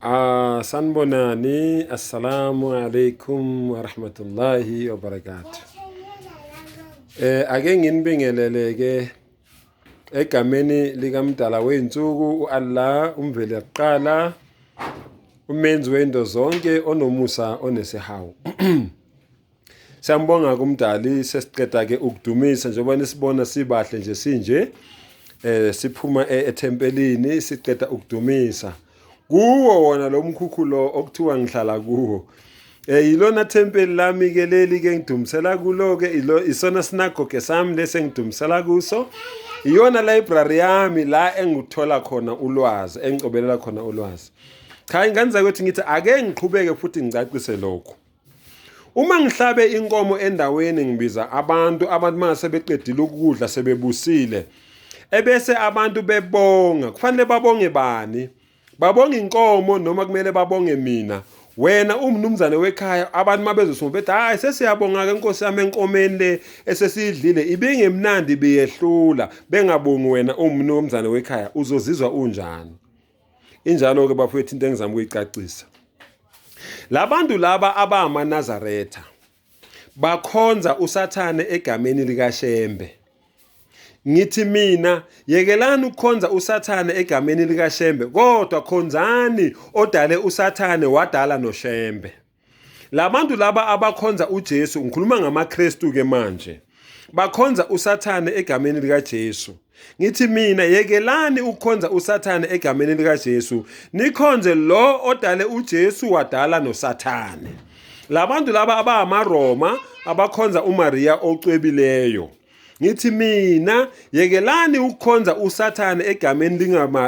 Ah, sanibonani. Assalamu alaikum wa rahmatullahi wa barakatuh. Ake nginibingelele ke egameni likaMdala wezinsuku uAllah umveli kuqala umenzi wento zonke onomusa onesihawu. Siyambonga kumdali sesiqeda ke ukudumisa njengoba nisibona sibahle nje sinje siphuma e, ethempelini siqeda ukudumisa kuwo wona lo mkhukhu lo okuthiwa ngihlala kuwo yilona thempeli lami ke leli ke ngidumisela kulo ke ilo isona sinagoge sami lesi engidumisela kuso iyona library yami la engithola khona ulwazi engicobelela khona ulwazi cha ingane zakwethu ngithi ake ngiqhubeke futhi ngicacise lokhu. Uma ngihlabe inkomo endaweni ngibiza abantu, abantu mase beqedile ukudla sebebusile, ebese abantu bebonga, kufanele babonge bani? Babonga inkomo noma kumele babonge mina? Wena umnumzane wekhaya abantu mabezosonga bethi hayi sesiyabonga ke nkosi yami enkomeni le esesiyidlile ibingemnandi biyehlula bengabongi wena umnumzane wekhaya uzozizwa unjani? Injalo ke bafowethu into engizama ukuyicacisa. Labantu laba abamaNazaretha bakhonza uSathane egameni likaShembe. Ngithi mina yekelani ukukhonza uSathane egameni likaShembe kodwa khonzani odale uSathane wadala noShembe. Labantu laba abakhonza uJesu, ngikhuluma ngamaKristu ke manje. Bakhonza uSathane egameni likaJesu. Ngithi mina yekelani ukukhonza uSathane egameni likaJesu, nikhonze lo odale uJesu wadala noSathane. Labantu laba abamaRoma abakhonza uMaria ocwebileyo. Ngithi mina yekelani ukukhonza uSathane egameni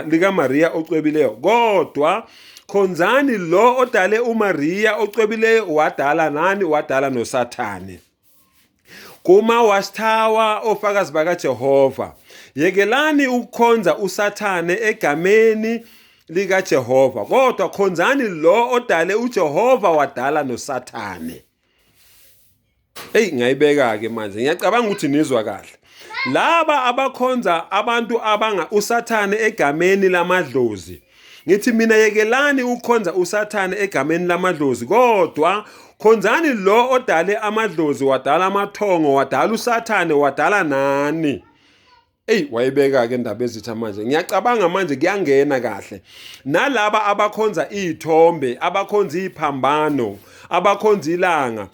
likaMaria ocwebileyo kodwa khonzani lo odale uMaria ocwebileyo wadala nani wadala noSathane. Kuma Watchtower ofakazi bakaJehova yekelani ukukhonza uSathane egameni likaJehova kodwa khonzani lo odale uJehova wadala noSathane. Eyi ngayibeka-ke manje ngiyacabanga ukuthi nizwa kahle. Laba abakhonza abantu abanga uSathane egameni lamadlozi. Ngithi mina yekelani ukukhonza uSathane egameni lamadlozi kodwa khonzani lo odale amadlozi wadala amathongo wadala uSathane wadala nani. Eyi wayibeka-ke indaba ezitha manje ngiyacabanga manje kuyangena kahle nalaba abakhonza iy'thombe abakhonza iy'phambano abakhonza ilanga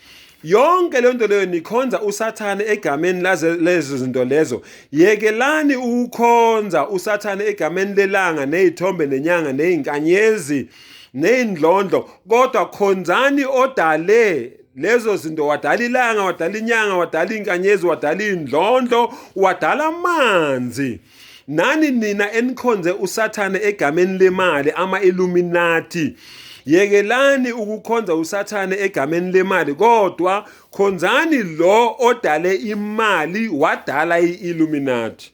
yonke leyo nto leyo nikhonza usathane egameni lezo zinto lezo yekelani ukukhonza usathane egameni lelanga ney'thombe nenyanga ney'nkanyezi ney'ndlondlo kodwa khonzani odale lezo zinto wadala ilanga wadala inyanga wadala inkanyezi wadala indlondlo wadala amanzi nani nina enikhonze usathane egameni lemali ama-illuminati yekelani ukukhonza usathane egameni lemali kodwa khonzani lo odale imali wadala i-illuminati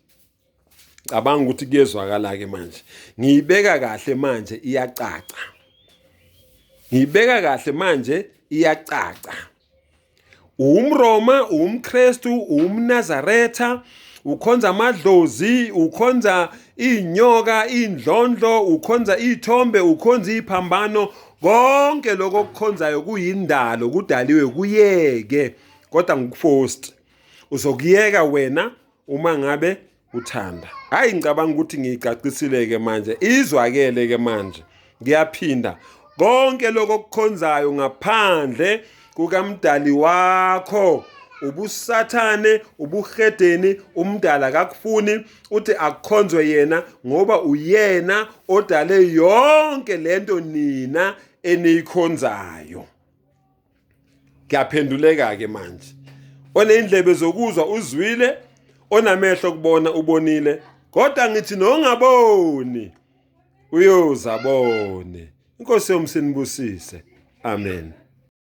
Cabanga ukuthi kuyezwakala ke manje. Ngiyibeka kahle manje iyacaca. Ngiyibeka kahle manje iyacaca. UmRoma, umKristu, umNazaretha, ukhonza amadlozi, ukhonza inyoka, indlondlo, ukhonza ithombe, ukhonza iphambano, konke lokho okukhonzayo kuyindalo, kudaliwe kuyeke kodwa ngikufosti. Uzokuyeka wena uma ngabe uthanda. Hayi ngicabanga ukuthi ngiyicacisile ke manje, izwakele ke manje. Ngiyaphinda, konke lokho okukhonzayo ngaphandle kukamdali wakho ubusathane ubuhedeni umdala akakufuni uthi akukhonzwe yena ngoba uyena odale yonke lento nina eniyikhonzayo. Kuyaphenduleka-ke manje. Oney'ndlebe zokuzwa uzwile, onamehlo okubona ubonile, kodwa ngithi nongaboni uyoze abone. Inkosi yomsinibusise. Amen.